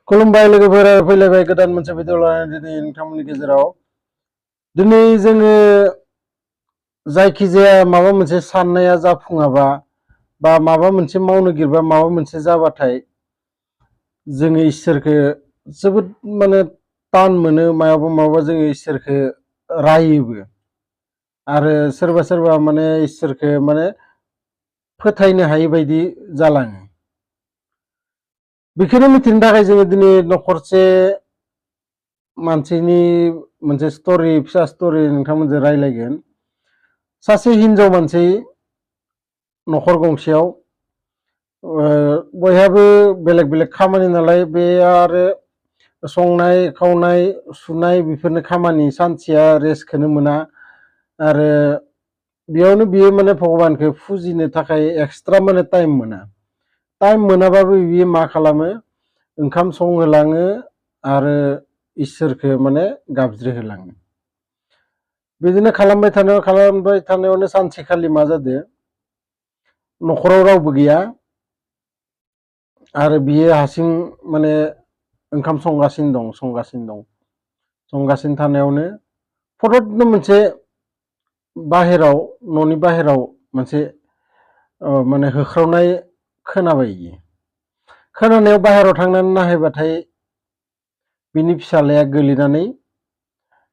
खुलुमबाय लोगोफोर फैलायबाय गोदान मोनसे भिडिअ लानानै दिनै नोंथांमोननि गेजेराव दिनै जोङो जायखिजाया माबा मोनसे साननाया जाफुङाबा बा माबा मोनसे मावनो गिरबा माबा मोनसे जाबाथाय जोङो इसोरखौ जोबोद माने तान मोनो मायावबा जोङो इसोरखौ रायोबो आरो सोरबा सोरबा माने इसोरखौ माने फोथायनो हायै बायदि जालाङो। बेखौनो मिथिनो थाखाय जोङो दिनै नखरसे मानसिनि मोनसे स्ट'रि फिसा स्ट'रि नोंथांमोनजों रायलायगोन। सासे हिनजाव मानसि नखर गंसेयाव बयहाबो बेलेग बेलेग खामानि नालाय बे आरो संनाय खावनाय सुनाय बेफोरनो खामानि सानसेया रेस्टखौनो मोना आरो बेयावनो बियो माने भगबानखौ फुजिनो थाखाय एक्सट्रा माने टाइम मोनाबाबो बियो मा खालामो ओंखाम संहोलाङो आरो इसोरखौ माने गाबज्रिहोलाङो। बिदिनो खालामबाय थानायावनो सानसेखालि मा जादों नखराव रावबो गैया आरो बियो हारसिं माने ओंखाम संगासिनो थानायावनो फटकनो मोनसे बाहेराव न'नि बाहेराव मोनसे माने होख्रावनाय खोनाबाय। खोनानायाव बाहेराव थांनानै नायहैबाथाय बिनि फिसालाया गोलैनानै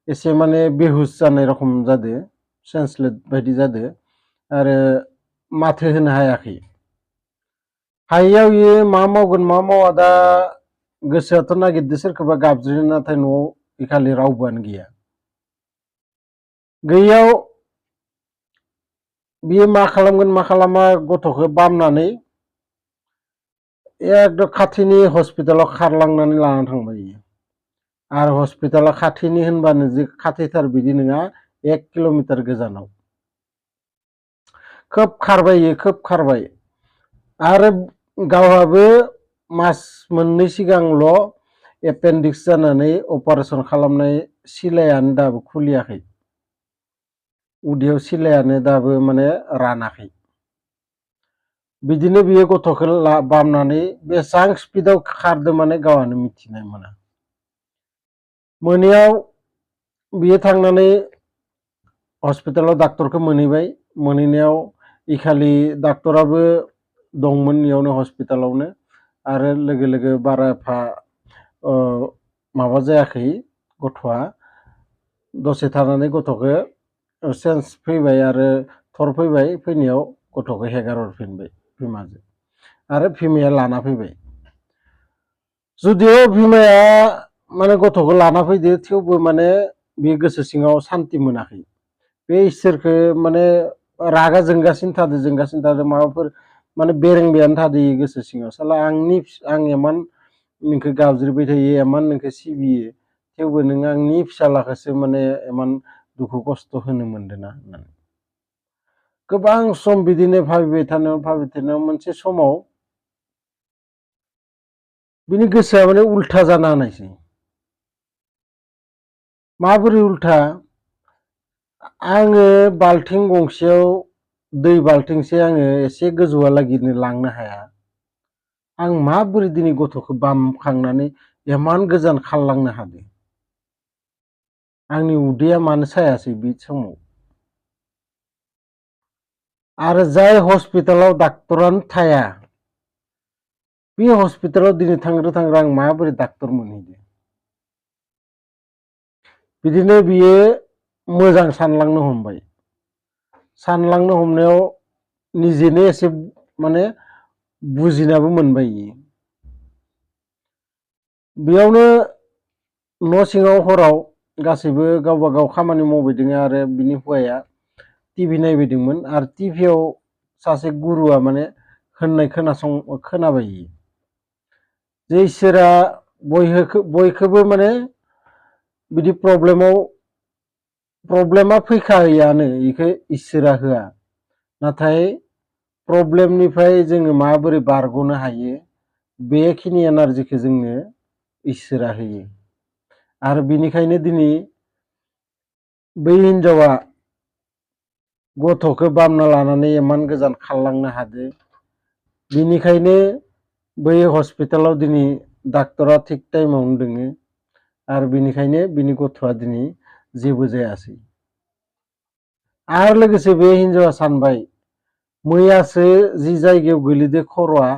एसे माने बेहुस जानाय रखम जादों, सेन्सलेस बायदि जादों आरो माथो होनो हायाखै। हायैयाव बियो मा मावगोन मा मावा दा गोसोआथ' नागिरदों सोरखौबा गाबज्रिनो, नाथाय न'आव इखालि रावबोआनो गैयैयाव बियो मा खालामगोन मा खालामा गथ'खौ बामनानै एकदम खाथिनि हस्पिटालाव खारलांनानै लाना थांबाय आरो हस्पिटाला खाथिनि होनबानो जे खाथिथार बिदि नङा, 1 किल'मिटार गोजानाव। खोब खारबाय आरो गावहाबो मास मोननै सिगांल' एपेन्डिक्स जानानै अपारेशन खालामनाय सिलायानो दाबो खुलियाखै, उदैयाव सिलायानो दाबो माने रानाखै। बिदिनो बियो गथ'खौ बामनानै बेसेबां स्पिडाव खारदों माने गावआनो मिथिनाय मोना। मोनायाव बियो थांनानै हस्पिटालाव डाक्टरखौ मोनहैनायाव इखालि डाक्टराबो दंमोन इयावनो हस्पिटालावनो आरो लोगो लोगो बारा एफा माबा जायाखै गथ'आ। दसे थानानै गथ'खौ सेन्स फैबाय आरो थर फैबाय, फैनायाव गथ'खौ हेगार हरफिनबाय बिमाजों आरो बिमाया लाना फैबाय। जुदिअ बिमाया माने गथ'खौ लाना फैदो थेवबो माने बे गोसो सिङाव सान्ति मोनाखै। बे इसोरखौ माने रागा जोंगासिनो थादों माबाफोर माने बेरेंबायानो थादों गोसो सिङाव। साला आं एमान नोंखौ गाबज्रिबाय थायो, एमान नोंखौ सिबियो, थेवबो नों आंनि फिसालाखौसो माने एमान दुखु खस्थ' होनो मोनदोंना होननानै गोबां सम बिदिनो भाबिबाय थानायाव मोनसे समाव बिनि गोसोआ माने उल्था जाना होनायसै। माबोरै उल्था? आङो बाल्थिं गंसेयाव दै बाल्थिंसे आङो एसे गोजौहालागिनो लांनो हाया, आं माबोरै दिनै गथ'खौ बामखांनानै एमान गोजान खारलांनो हादों? आंनि उदैया मानो सायासै बे समाव? आरो जाय हस्पिटालाव डाक्टरानो थाया बे हस्पिटालाव दिनै थांग्रो आं माबोरै डाक्टर मोनहैदों? बिदिनो बियो मोजां सानलांनो हमनायाव निजेनो एसे माने बुजिनाबो मोनबाय। बेयावनो न' सिङाव हराव गासैबो गावबा गाव खामानि मावबाय दङ आरो बिनि हौवाया टिभि नायबाय दंमोन आरो टिभियाव सासे गुरुआ माने होननाय खोनाबाय जे इसोरा बयखौबो माने बिदि प्रब्लेमा फैखायोआनो, इखौ इसोरा होआ, नाथाय प्रब्लेमनिफ्राय जोङो माबोरै बारग'नो हायो बेखिनि एनार्जिखौ जोंनो इसोरा होयो। आरो बिनिखायनो दिनै बै हिनजावा गथ'खौ बामना लानानै इमान गोजान खारलांनो हादों। बिनिखायनो बै हस्पिटालाव दिनै डाक्टरा थिग टाइमावनो दोङो आरो बेनिखायनो बिनि गथ'आ दिनै जेबो जायासै। आरो लोगोसे बे हिनजावा सानबाय मैयासो जि जायगायाव गोलैदो खर'आ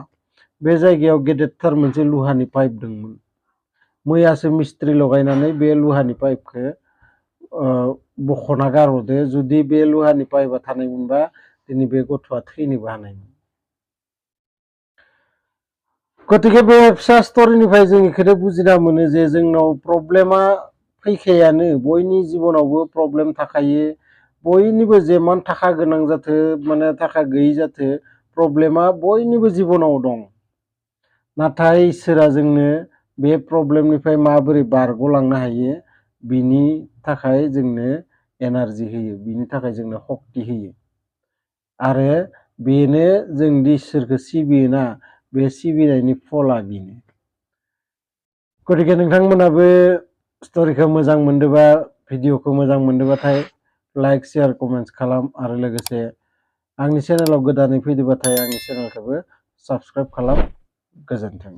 बे जायगायाव गेदेरथार मोनसे लुहानि पाइप दंमोन। मैयासो मिस्ट्रि लगायनानै बे लुहानि पाइपखौ बख'ना गारहरदो। जुदि बे लुहानि पाइपआ थानायमोनबा दिनै बे गथ'आ थैनोबो हानायमोन। गतिके बे फिसा स्ट'रिनिफ्राय जों बेखौनो बुजिना मोनो जे जोंनाव प्रब्लेमा फैखायानो, बयनि जिबनावबो प्रब्लेम थाखायो। बयनिबो जेमान थाखा गोनां जाथो माने थाखा गैयि जाथो प्रब्लेमा बयनिबो जिबनाव दं। नाथाय इसोरा जोंनो बे प्रब्लेमनिफ्राय माबोरै बारग'लांनो हायो बिनि थाखाय जोंनो एनार्जि होयो, बिनि थाखाय जोंनो सक्ति होयो। आरो बेनो जोंदि इसोरखौ सिबियोना बे सिबिनायनि फला बेनो। गतिके नोंथांमोनाबो स्ट'रिखौ मोजां मोनदोंबा, भिडिअखौ मोजां मोनदोंबाथाय लाइक, शेयार, कमेन्ट्स खालाम आरो लोगोसे आंनि चेनेलाव गोदानै फैदोंबाथाय आंनि चेनेलखौबो साबस्क्राइब खालाम। गोजोन्थों।